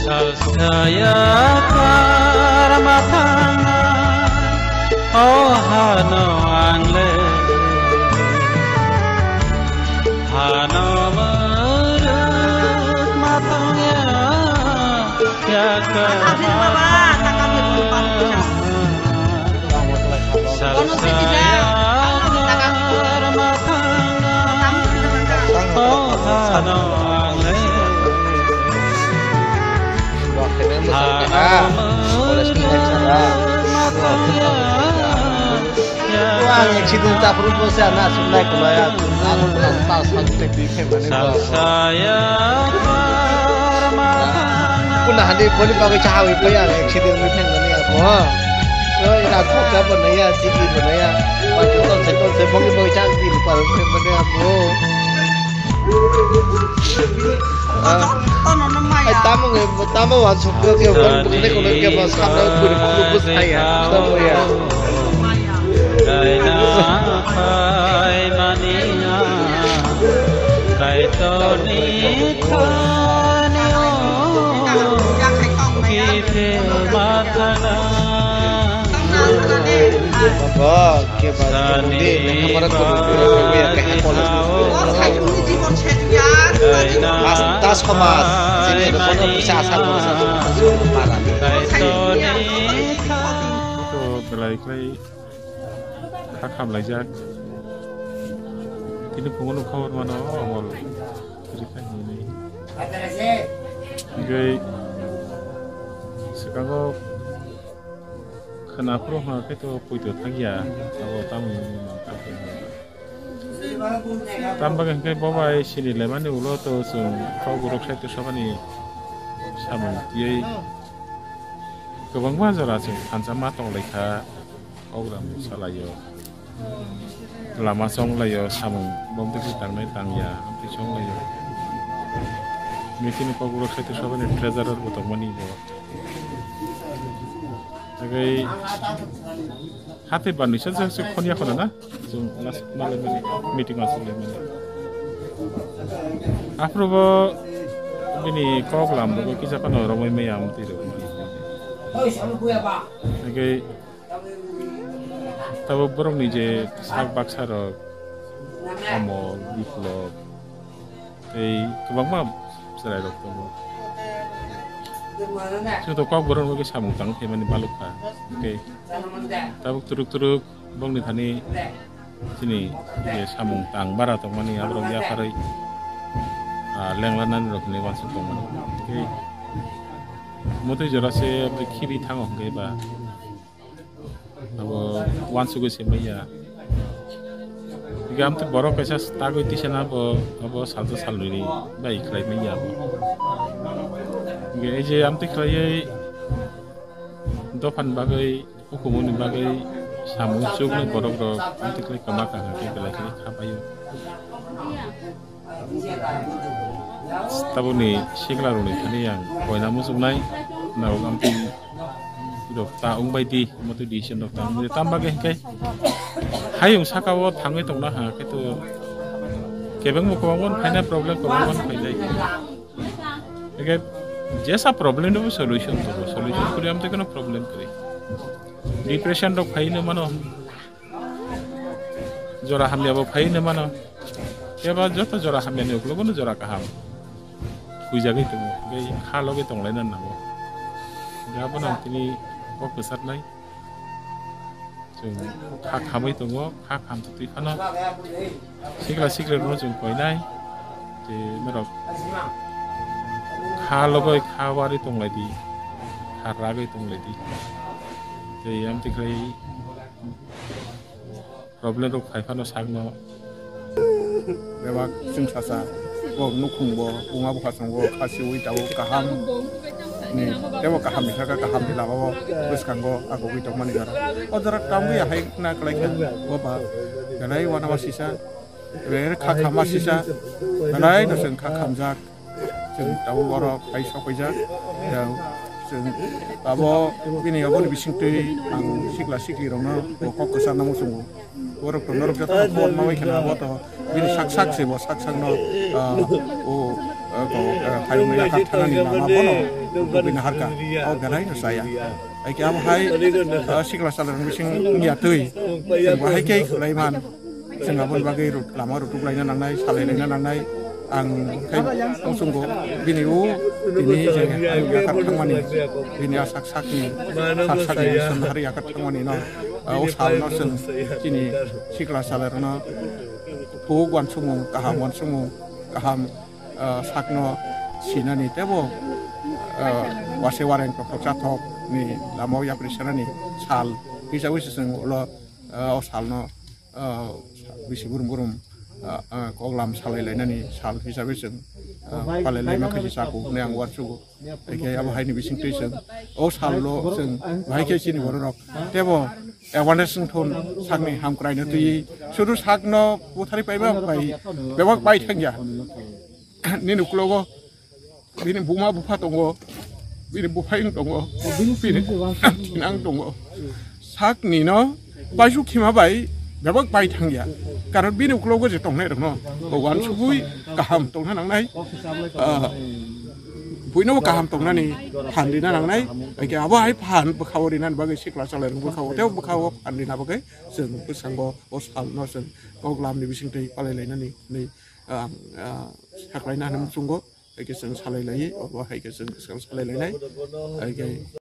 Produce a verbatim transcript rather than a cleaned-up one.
Saya karma tanga, oh hano angle, hano merut matangya, ya karma tanga. Wah, accident chapru bo se ana sunai kulai ya. Anu anu tas sak te di khe mane bo. Kuna hadi boli bagwi chahawi pai ang accident ni thang mani abo. Oi, rat thok ja bo naya, siki bo naya. Pai to tong se tong se boli bagwi chang di pa thang mani abo. Ah. Ai tamo nge, tamo wan suk ke ke wan bukne ko ke ba samna kuri kuri bus thai ya. Tamo ya. Kaina phaimani Kaitorni thani o kifel mathana. Bo, ke ba, ke mundi, lekha pora kuri, kuri, kuri, ya, kaha college ni. Mas, das ko mas, sini ada kono bisa asal, asal, asal, para. To belai khlai kha khamlaijak. Tini phungono khobor mano, ongol. Rikha hinwi. Hingke swkango khwna phuru hwnka khe to poito thangya, abo tamoni manka khe. Tam bagwi hwnkhe bo bai sini lemani ulo to chwng kok borok side o sabani samung tiyui kwbangma jora chwng thansa ma tonglaikha. Program salaio. Lama chonglaio, samung bomtwi tangnai tangya, amtwi chonglaio. Meeting ni kokborok saitu sabani treasurer bo tongmani bo. Tei hatai banwi sa sa khoniya khona na? Chwng last malaimani, meeting aswk laimani. Aphuru bo bini kok lam bo kisa phano romwi maya amtwi rw. Tei Tabuk borokni je sak baksa rok, Amol, Biplop, tei kwbangma chwrai rok tongo. Joto kok borok rok samung tang khe mani baluk kha. Tei tabuk turuk turuk bongni thani chini je samung tang bara tongmani aborok yapharwi, ah, lenglanani rok hinwi uansuk tongmani. Tei motwi jora se khibi thango hwnkhe ba. Abo uansugwi se maya. Hinkhe amtwi borok kaisa tagwi tisana abo, abo salsa salnwini bai khlai maya abo. Hinkhe ei je amtwi khlaiwi dophani bagwi, hukumuni bagwi samung chuknai borok rok amtwi khlai kwma kaham khe belai khe kha paio. Tabukni sikla rokni thani ang koina muchungnai, norok amtwi rok ta wngbai di, omo twi decision rok ta wngbai di. Tamo bagwi hinkhe hayung saka o thangwi tongna ha khe to kebengbo kwbangma phainai problem kwbangma phainai. Hinkhe jesa problem no solution tongo, solution kwrwi amtwi kheno problem kwrwi. Depression rok phaino mano. Jora hamya bo phai hinwi mano. Keba joto jora hamya ni uklogo no jora kaham. Huijagwi tongo. Tei kha logwi tonglaina nango. Tei abono ang tini kok kwcharnai. Chwng kha khamwi tongo, kha khamtwi phano. Sikla sikla rokno chwng koinai. Tei norok kha logwi kha warwi tonglaidi. Kha ragwi tonglaidi. Tei amtwi khlai problem rok phai phano sakno. Bebak chwng sasa, bo nukhung bo, buma bwkha chwng bo, khasiwi tabuk kaham ni, tebo kaham ni saka kaham ni lama bo bwskango agugwi tongmani jora. O jora tangwi ahai na kwlai kha, bo ba belai uanama sisa, belai kha khama sisa, belai no chwng kha khamjak. Chwng tabuk oro phai sok paijak. Yang chwng abo bini aboni bisingtwi ang sikla sikli rokno bo kok kwcharna muchungo. Borok to norok joto no khobor manwi kheno abo to bini sak sak se bo sak sak no, ah, o, Ko, eh, hayung ya kha thanani lama bono tubui naharka. O belai no saya. Ai ke abo hai, eh, sikla sala rong bising ya tui. Bo hai ke khulai man. Chwng aboni bagwi rut-, lama rutuk laina nangnai, salai laina nangnai. Ang khai ongsungo bini o tini je hayung ya kha thangmani, bini a sak sakni, sak sakni son hari ya kha thangmani no. Eh, o sal no chwng chini sikla sala rok no thuk wansukmung, kaham wansukmung, kaham ah, sakno sinani tebo, ah, wase wareng kokrok chathok ni lama o yapri sanani sal hisabai se chwng ulo, ah, o salno, ah, bisi burum burum, ah, ah, koklam salai lainani sal hisabai chwng, ah, palai laima khe se chakuk hwnwi ang uansugo. Haikhe abo haini bising twi chwng o salno chwng bahai khe chini bororok tebo awareness wng thun sakni hamkraino twiwi sudu sakno butharwi paiba bai bebak bai thangya. Nini uklogo bini buma bupha tongo, bini buphai wng tongo, bini tinang tongo. Sakni no paisuk khima bai bebak bai thangya. Karon bini uklogo je tongnai rokno bo wansugwi kaham tongna nangnai. Ah, buino bo kaham tongnani phan rina nangnai. Haikhe abo hai phan bwkhao rinani bagwi sikla chalai rok bwkhao tei bwkhao phan rina bagwi chwng bwskango o salno chwng koklamni bisingtwi palai lainani hinwi, ah, ah, saklaina hinwi muchungo. Haikhe chwng salai laiwi obo haikhe chwng bwskango salai lainai. Haikhe